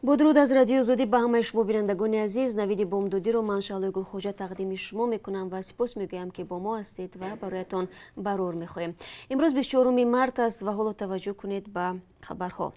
Бо дуруд аз Радиои Озодӣ ба ҳамаи шумо, бинандагони азиз. Навиди бомдодиро ман, Шаҳлои Гулхоҷа, тақдими шумо мекунам ва сипос мегӯям, ки бо мо ҳастед, ва бароятон барор мехоҳем. Имрӯз 24 март аст ва ҳоло таваҷҷӯҳ кунед ба хабарҳо.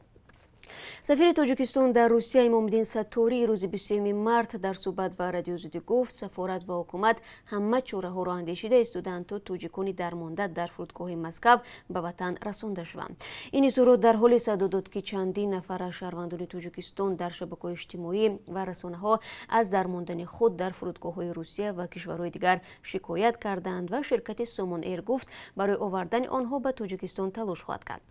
Сафири Тоҷикистон дар Русия Имомуддин Сатторӣ рӯзи 23 март дар суҳбат ба Радиои Озодӣ гуфт, сафорат ва ҳукумат ҳама чораҳоро андешида истодаанд, то тоҷикони дармонда дар фурудгоҳи Москав ба ватан расонда шаванд. Ин изҳорот дар ҳоле садо дод, ки чандин нафар аз шаҳрвандони Тоҷикистон дар шабакаҳои иҷтимоӣ ва расонаҳо аз дармондани худ дар фурудгоҳҳои Русия ва кишварҳои дигар шикоят карданд ва ширкати Сомон Эйр гуфт, барои овардани онҳо ба Тоҷикистон талош хоҳад кард.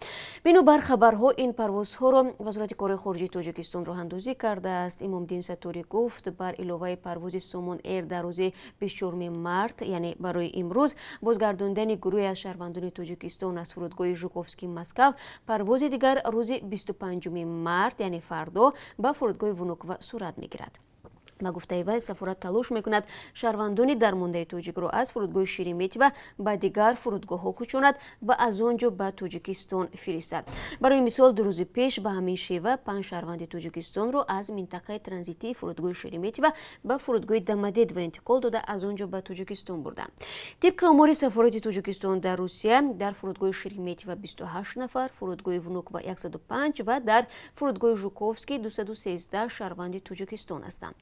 Бинобар хабарҳо, ин парвозҳоро Вазорати корҳои хориҷии Тоҷикистон роҳандозӣ кардааст. Имомдин Сатторӣ гуфт, бар иловаи парвози Сомон Эйр дар рӯзи 24 март, яъне барои имрӯз, бозгардондани гурӯҳе аз шаҳрвандони Тоҷикистон аз фурудгоҳи Жуковскии Москав, парвози дигар рӯзи 25 март, яъне фардо, ба фурудгоҳи Внуково сурат мегирад. Ба гуфтаи вай, сафорат талош мекунад, шаҳрвандони дармондаи тоҷикро аз фурудгоҳи Шереметьево ба дигар фурудгоҳҳо кӯчонад ва аз он ҷо ба Тоҷикистон фиристад. Барои мисол, 2 рӯзи пеш ба ҳамин шева панҷ шаҳрванди Тоҷикистонро аз минтақаи транзитии фурудгоҳи Шереметьево ба фурудгоҳи Домодедово интиқол дода, аз он ҷо ба Тоҷикистон бурданд. Тибқи омори сафорати Тоҷикистон дар Русия, дар фурудгоҳи Шереметьево 28 нафар, фурудгоҳи Внуково 105 ва дар фурудгоҳи Жуковский 213 шаҳрванди Тоҷикистон ҳастанд.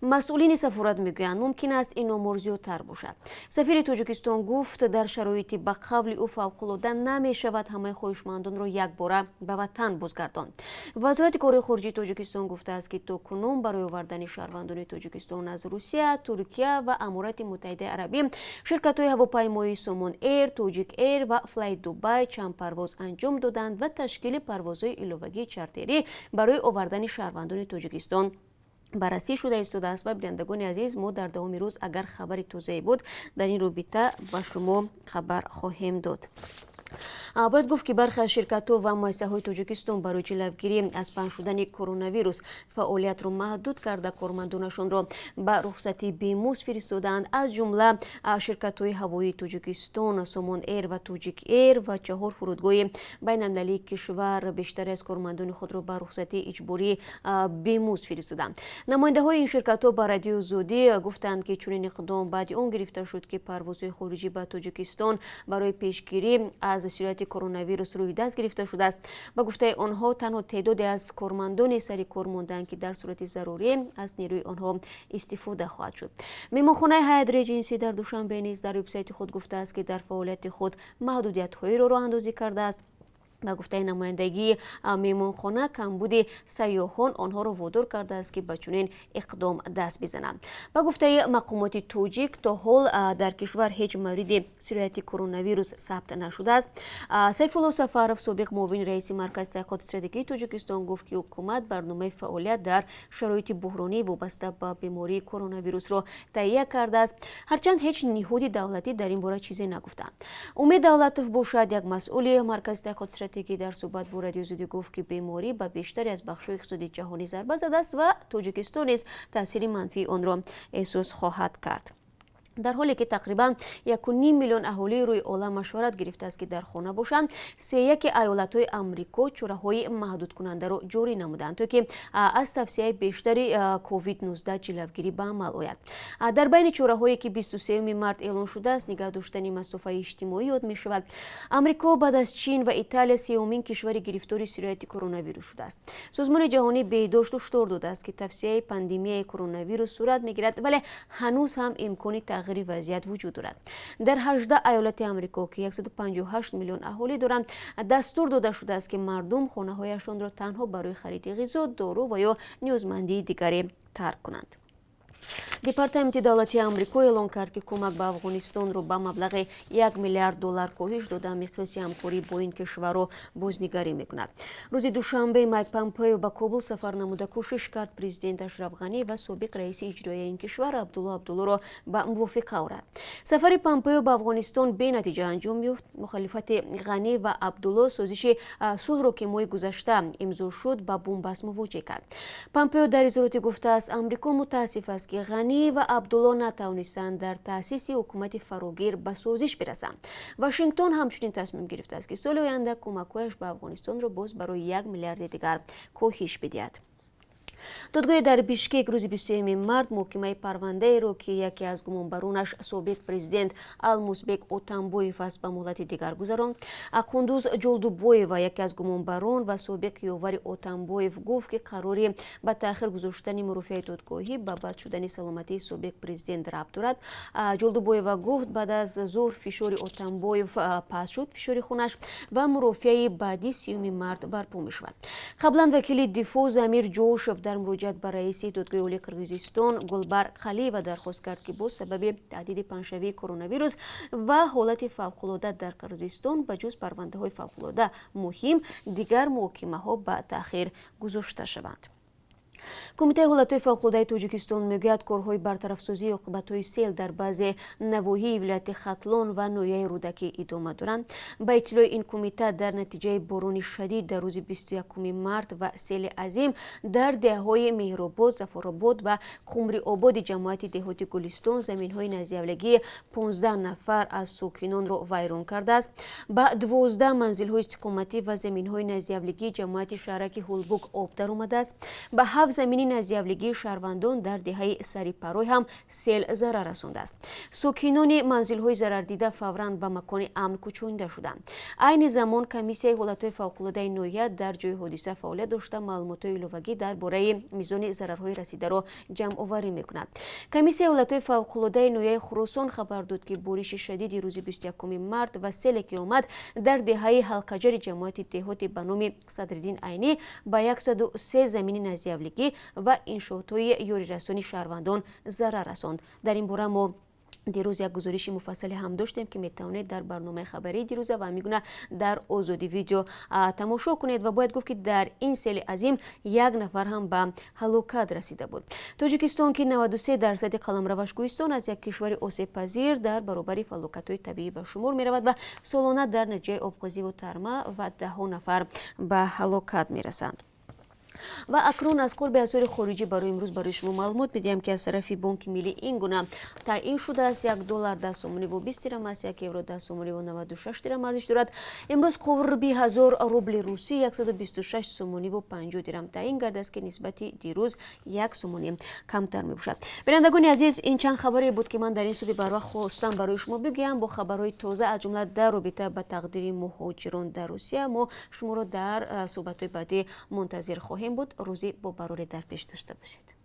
Масъулини сафорат мегӯянд, мумкин аст ин омор зиёдтар бошад. Сафири Тоҷикистон гуфт, дар шароити ба қавли ӯ фавқулода намешавад ҳамаи хоҳишмандонро якбора ба ватан бозгардонд. Вазорати корҳои хориҷии Тоҷикистон гуфтааст, ки то кунун барои овардани шаҳрвандони Тоҷикистон аз Русия, Туркия ва Аморати Муттаҳидаи Арабӣ ширкатҳои ҳавопаймоии Сомон Эйр, Тоҷик Эйр ва Флай Дубай чанд парвоз анҷом доданд ва ташкили парвозҳои иловагии чартерӣ барои овардани шаҳрвандони Тоҷикистон баррасӣ шуда истодааст. Ва, бинандагони азиз, мо дар давоми рӯз, агар хабари тозае буд, дар ин робита ба шумо хабар хоҳем дод. Бояд гуфт, ки бархе аз ширкатҳо ва муассисаҳои Тоҷикистон барои ҷилавгирӣ аз паҳн шудани коронавирус фаъолиятро маҳдуд карда, кормандонашонро ба рухсатии бемузд фиристодаанд. Аз ҷумла ширкатҳои ҳавоии Тоҷикистон, Сомон Эйр ва Тоҷик Эйр ва чаҳор фурудгоҳи байналмилалии кишвар бештаре аз кормандони худро ба рухсатии иҷборӣ бемузд фиристоданд. Намояндаҳои ин ширкатҳо ба Радиои Озодӣ гуфтанд, ки чунин иқдом баъди он гирифта шуд, ки парвозҳои хориҷӣ ба Тоҷикистон барои пешгирӣ аз сирояти коронавирус рӯи даст гирифта шудааст. Ба гуфтаи онҳо, танҳо теъдоде аз кормандони сари кор монданд, ки дар сурати зарурӣ аз нерӯи онҳо истифода хоҳад шуд. Меҳмонхонаи Ҳаят Реҷенси дар Душанбе низ дар вебсайти худ гуфтааст, ки дар фаъолияти худ маҳдудиятҳоеро роҳандозӣ кардааст. Ба гуфтаи намояндагии меҳмонхона, камбуди сайёҳон онҳоро водор кардааст, ки ба чунин иқдом даст бизананд. Ба гуфтаи мақомоти тоҷик, то ҳол дар кишвар ҳеҷ мавриди сирояти коронавирус сабт нашудааст. Сайфулло Сафаров, собиқ муовини раиси Маркази таҳқиқоти стратегии Тоҷикистон, гуфт, ки ҳукумат барномаи фаъолият дар шароити буҳронӣ вобаста ба бемории коронавирусро таҳия кардааст, ҳарчанд ҳеҷ ниҳоди давлатӣ дар ин бора чизе нагуфтанд. Умед Давлатов бошад, як масъули Маркази таҳқиқоти стратегӣ, дар суҳбат бо Радиои Озодӣ гуфт, ки беморӣ ба бештаре аз бахшҳои иқтисодии ҷаҳонӣ зарба задааст ва Тоҷикистон низ таъсири манфии онро эҳсос хоҳад кард. Дар ҳоле ки тақрибан 1,5 миллион аҳолии рӯи олам машварат гирифтааст, ки дар хона бошанд, сеяки аёлатҳои Амрико чораҳои маҳдудкунандаро ҷорӣ намуданд, то ки аз тавсияи бештари COVID-19 ҷилавгирӣ ба амал ояд. Дар байни чораҳое, ки 23 март эълон шудааст, нигаҳ доштани масофаи иҷтимоӣ ёд мешавад. Амрико баъд аз Чин ва Италия сеюмин кишвари гирифтори сирояти коронавирус шудааст. Созмони Ҷаҳонии Беҳдошт ҳушдор додааст, ки тавсияи пандемияи коронавирус сурат мегирад, вале ҳанӯз ҳам имкони тағйири вазъият вуҷуд дорад. Дар 18 аёлати Амрико, ки 158 миллион аҳолӣ доранд, дастур дода шудааст, ки мардум хонаҳояшонро танҳо барои хариди ғизо, дору ва ё ниёзмандии дигаре тарк кунанд. Департаменти давлатии Амрико эълон кард, ки кӯмак ба Афғонистонро ба маблағи 1 миллиард доллар коҳиш дода, миқёси ҳамкорӣ бо ин кишварро бознигарӣ мекунад. Рӯзи душанбе Майк Помпео ба Кобул сафар намуда, кӯшиш кард президент Ашраф Ғанӣ ва собиқ раиси иҷроияи ин кишвар Абдулло Абдуллоро ба мувофиқа орад. Сафари Помпео ба Афғонистон бенатиҷа анҷом ёфт. Мухолифати Ғанӣ ва Абдулло созиши сулҳро, ки моҳи гузашта имзо шуд, ба бунбаст мувоҷеҳ кард. Помпео дар изҳороте гуфтааст, Амрико мутаассиф аст, ки Ғанӣ ва Абдулло натавонистанд дар таъсиси ҳукумати фарогир ба созиш бирасанд. Вашингтон ҳамчунин тасмим гирифтааст, ки соли оянда кӯмакҳояш ба Афғонистонро боз барои 1 миллиарди дигар коҳиш бидиҳад. Додгоҳи дар Бишкек рӯзи 23 март муҳокимаи парвандаеро, ки яке аз гумонбаронаш собиқ президент Алмусбек Отамбоев аст, ба муҳлати дигар гузаронд. Қундуз Ҷолдубоева, яке аз гумонбарон ва собиқ ёвари Отамбоев, гуфт, ки қарори ба таъхир гузоштани мурофиаи додгоҳӣ ба бад шудани саломатии собиқ президент рабт дорад. Ҷолдубоева гуфт, баъд аз зуҳр фишори Отамбоев паст шуд, фишори хунаш, ва мурофиаи баъдӣ 30 март барпо мешавад. Қаблан вакили дифоъ Замир Ҷошев дар муроҷиат ба раиси Додгоҳи Олии Қирғизистон Гулбар Қалиева дархост кард, ки бо сабаби таҳдиди паҳншавии коронавирус ва ҳолати фавқулода дар Қирғизистон ба ҷуз парвандаҳои фавқулода муҳим дигар муҳокимаҳо ба таъхир гузошта шаванд. Кумитаи ҳолатҳои фавқулодаи Тоҷикистон мегӯяд, корҳои бартарафсозии оқибатҳои сел дар баъзе навоҳии вилояти Хатлон ва ноҳияи Рӯдакӣ идома доранд. Ба иттилои ин кумита, дар натиҷаи борони шадид дар рӯзи 21 март ва сели азим дар деҳаҳои Меҳробод, Зафаробод ва Қумриободи ҷамоати деҳоти Гулистон заминҳои наздиавлягии 15 нафар аз сокинонро вайрон кардааст. Ба 12 манзилҳои истиқоматӣ ва заминҳои наздиавлигии ҷамоати шаҳраки Ҳулбук об даромадааст. Ба 7 замини наздиавлигии шаҳрвандон дар деҳаи Сарипарой ҳам сел зарар расондааст. Сокинони манзилҳои зарардида фавран ба макони амн кӯчонида шуданд. Айни замон комиссияи ҳолатҳои фавқулодаи ноҳия дар ҷои ҳодиса фаъолият дошта, маълумотҳои иловагӣ дар бораи мизони зарарҳои расидаро ҷамъоварӣ мекунад. Комиссияи ҳолатҳои фавқулодаи ноҳияи Хуросон хабар дод, ки бориши шадиди рӯзи 21 март ва селе ки омад дар деҳаи Ҳалқаҷари ҷамоати деҳоти ба номи Садриддин Айнӣ ба 103 замини наздиавлигӣ ва иншоотҳои ёрирасони шаҳрвандон зарар расонд. Дар ин бора мо дирӯз як гузориши муфассале ҳам доштем, ки метавонед дар барномаи хабарии дирӯза ва ҳамин гуна дар Озодӣ Видео тамошо кунед. Ва бояд гуфт, ки дар ин сели азим як нафар ҳам ба ҳалокат расида буд. Тоҷикистон, ки 93% қаламраваш кӯҳистон, аз як кишвари осебпазир дар баробари фалокатҳои табиӣ ба шумор меравад ва солона дар натиҷаи обхезиву тарма ва даҳҳо нафар ба ҳалокат мерасанд. Ва акнун аз қурби асъори хориҷӣ барои имрӯз барои шумо маълумот медиҳам, ки аз тарафи Бонки Миллӣ ин гуна таъин шудааст: 1 доллар 10 сомониву 20 дирам аст, 1 евро 10 сомониву 96 дирам арзиш дорад. Имрӯз қурби 1000 рубли русӣ 126 сомониву 50 дирам таъин гардааст, ки нисбати дирӯз 1 сомонӣ камтар мебошад. Бинандагони азиз, ин чанд хабаре буд, ки ман дар ин субҳи барвақт хостам барои шумо бигӯям. Бо хабарҳои тоза, аз ҷумла дар робита ба тақдири муҳоҷирон дар Русия, мо шуморо дар суҳбатҳои баъдӣ мунтазир хоҳем буд. Рӯзи бобароре дар пеш дошта бошед.